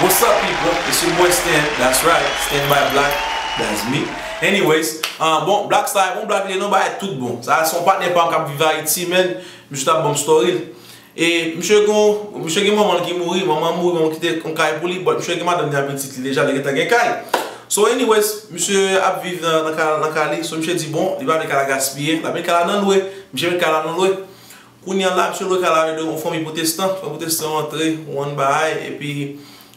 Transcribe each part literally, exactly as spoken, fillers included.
What's up, people? It's your boy Stan. That's right. Stan by Black. That's me. Anyways, uh, bon, Black sa, bon, Black li non, bagay tout bon. Sa, se yon patnè pa m k ap viv Ayiti, men misye t ap ban m story l. E misye gon, misye gen manman l ki mouri, manman mouri, manman kite yon kay pou li, but misye gen madanm li ak pitit li deja, li gentan gen kay. So, anyways, misye ap viv nan, nan kay, nan kay li, so misye di, bon, li pa vle kay la gaspiye, l ap met kay la nan lwe, misye met kay la nan lwe. Kounye a la, misye lwe kay la avèk yon fanmi pwotestan. Fanmi pwotestan yo antre, yon bagay, epi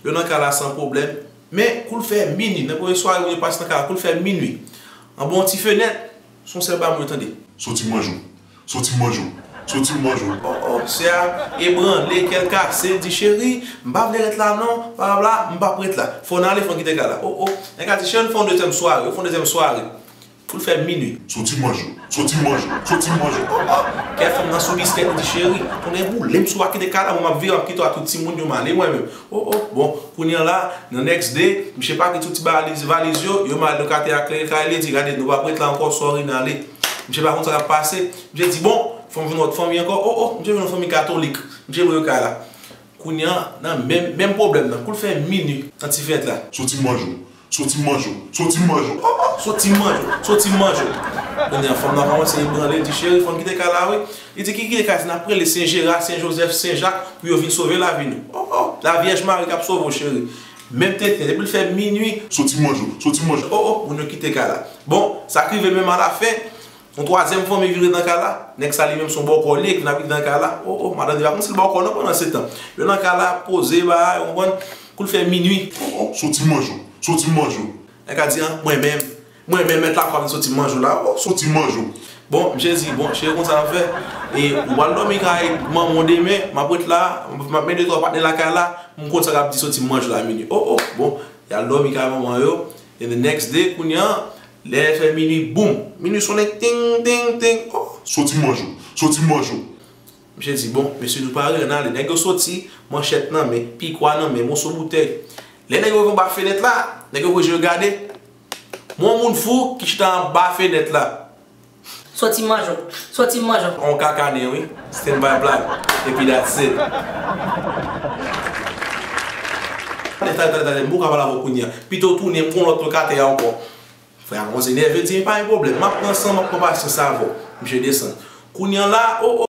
yo nan kay la san pwoblèm. Men, kou l fè minui, nan premye sware yo pase nan kay la, kou l fè minui, anba yon ti fenèt, se yon sèl bagay mwen tande. Soti m manje w. Soti m manje w. Soti m manje w. Oh, oh, sè a ebranle, kè l kase, l di, cheri, m pa vle ret la non, bla, bla, bla, m p ap ret la. Fò n ale, fò n kite kay la. Oh, oh, nèg la di, cheri, n fè yon dezyèm sware, yo fè yon dezyèm sware. Kou l fè minui. Soti m manje w. Soti m manje w. Soti m manje w. Oh, oh. Kè fanm nan sou biskèt, li di, cheri, tonnè boule m si w pa kite kay la, mwen m ap vire, m ap kite w ak tout timoun yo, m ale mwen menm. Oh, oh, bon, kounye a la, nan next day, misye pake tout ti valiz, valiz yo, yo mande lokatè a klere kay li, di, gade, nou p ap ret la ankò, sorry, n ale. Misye pa konn sa k ap pase. Misye di, bon, fò m jwenn yon lòt fanmi ankò. Oh, oh, misye jwenn yon fanmi katolik. Misye lwe kay la. Kounye a, nan menm, menm pwoblèm nan. Kou l fè minui nan ti fenèt la. Soti m manje w. Soti m manje w. Soti m manje w. Oh, oh, soti m manje w. Soti m manje w. Kounye a, fanm nan kòmanse ebranle, di, cheri, fò n kite kay la, wi. Li di, ki kite kay, se n ap rele Sen Jera, Sen Jozèf, Sen Jak pou yo vin sove lavi nou. Oh, oh, Lavyèj Mari k ap sove w, cheri. Menm tenten, depi l fè minui. Soti m manje w. Soti m manje w. Oh, oh, moun yo kite kay la. Bon, sa k rive menm alafen, yon twazyèm fanmi vire nan kay la. Nèg sa li menm se yon bòkò li ye ki vin abite nan kay la. Oh, oh, madanm li pa konn si l bòkò non pandan se tan. Yo nan kay la, poze, bagay, ou konprann? Kou l fè minui. Oh, oh, soti m manje w. Soti m manje w. Nèg la di, an, mwen menm. Mwen menm, mèt lakay, m soti m manje w la. Oh, soti m manje w. Bon, misye di, bon, cheri, konn sa n ap fè. E, ou pral dòmi kay manman w demen, m ap ret la, m ap men de twa patnè lakay la, m konn sa k ap di soti m manje w la minui. Oh, oh, bon, y al dòmi kay manman yo. And the next day, kounye a, lè l fè minui, boum! Minui sonnen, ting, ting, ting. Oh, soti m manje w. Soti m manje w. Misye di, bon, mesye nou pare, ann ale. Nèg yo soti, manchèt nan men, pikwa nan men, moso boutèy. Lè nèg yo rive anba fenèt la, nèg yo voye je yo gade. Men yon moun fou ki chita anba fenèt la. Soti m manje w. Soti m manje w. On kaka nen, wi. Stand by Black. Epi that's it. Tande, tande, tande, tande. M poko pale avè w kounye a. Pito w tounen, m gon lòt lokatè ankò. Frè a kòmanse nève, di, pa gen pwoblèm. M ap pran san, m ap pran pasyans avè w. Misye desann. Kounye a la, oh, oh.